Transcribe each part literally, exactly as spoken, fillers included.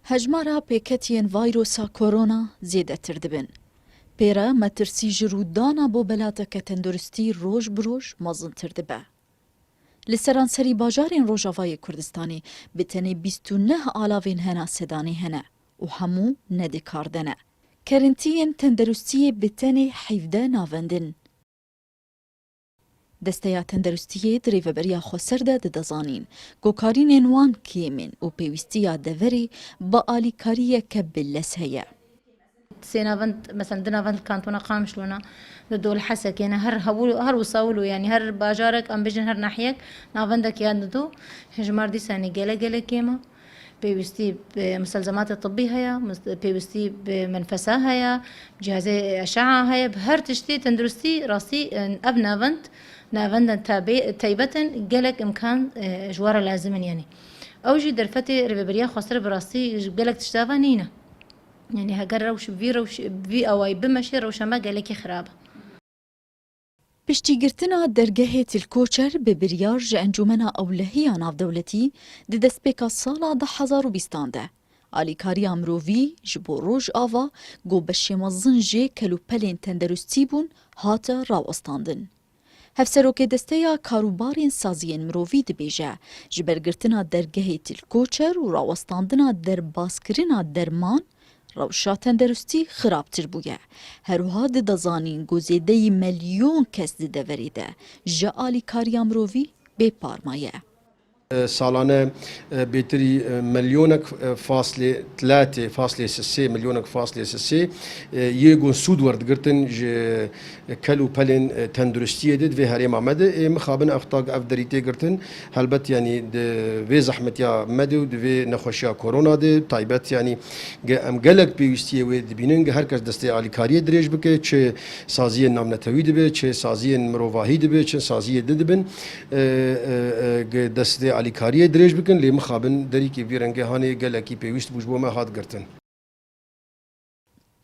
Hejmara pêketiyên vayrosa korona zêdetir dibin. Pê re metirsî ji rûdana bo belateke tenduristî roj bi roj mezintir dibe. Li seranserî bajarên Rojavayê Kurdistanê bi tenê bîst û neh alavên hena sedanê hene û hemû ne di kar de ne. Kerintiyên tenderustiyê bi tenê hevdeh navend in. Desteya Tenderustiyê di rêveberiya xweser de dide zanîn ku karînên wan kêm in û pêwîstiya deverê bi alîkariyeke bi lez heye. Sê navend, mesela di navend li kantona Qamişlo ne, di dol Hesekê ne, her hewil, her wisa wilo, yanî her bajarek, em bêjin her nahiyek navendek ya dido, hejmar dîsa ne gelek gelek kêm e. Pêwîstî bi miselzematê tibbî heye, mis-, pêwîstî bi menfesa heye, cihazê eşe'a heye, bi her tiştî tenduristî rastî, e, ev navend, navendên tabe-, taybet in, gelek imkan, e, ji we re lazim in, yanî. Ew jî derfetê rêveberiya xweser bi rastî ji gelek tişta ve nîne. Yanî heger rewş, vî rewş, vî awayî bimeşe, rewşa me gelekî xirab e. Piştîgirtina dergehê Til Koçer bi biryar ji Encûmena Ewlehiya Navdewletî di destpêka sala du hezar û bîstan de, alîkariya mirovî ji bo Rojava ku beşê mezin jê kelûpelên tenderustî bûn, hate rawestandin. Hevserokê Desteya Karûbarên Saziyên Mirovî dibêje, ji ber girtina dergehê Til Koçer û rawestandina derbazkirina derman, rewşa tenderustî xirabtir bûye. Her wiha dide zanîn ku zêdeyî melyon kes di deverê de ji alîkariya mirovî bê par maye. Salane, e, bêtirî, e, milyonek, e, faslê tlatê, faslê sisê, milyonek faslê sisê, e, yê ku sûd werdigirtin ji kel û pelên, e, tenduristiyê de di vê herêma me de, ê mixabin ev tak, ev derî tê girtin. Helbet, yanî di vê zehmetiya me de û di vê nexweşiya korona de taybet, yanî ge-, em gelek pêwîstiyê wê dibînin, ge her kes destê alîkariyê dirêj bike, çi saziyên navnetewî dibe, çi saziyên mirovahî dibe, çi saziyê din dibin, e, e, e, ge destê alîkariyê dirêj bikin, lê mixabin derîkê vî rengê hanê gelekî pêwîst bû ji bo me hat girtin.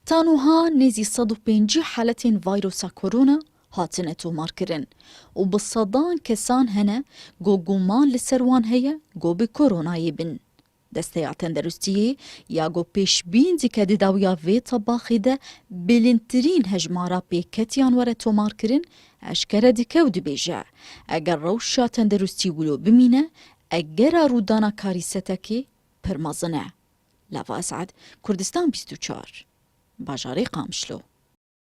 Ta niha nêzî sed û pêncî haletên vayrosa korona hatine tomarkirin û bi sedan kesan hene ku guman li ser wan heye ku bi koronayê bin. Desteya Tenderustiyê ya ku pêşbîn dike di dawiya vê tebaxê de bilindtirîn hejmara pêketiyan were tomarkirin, eşkere dike û dibêje, eger rewşa tenderustî wilo bimîne, egera rûdana karîsetekê pir mezin e. Lava Esad, Kurdistan bîst û çar, bajarê Qamişlo.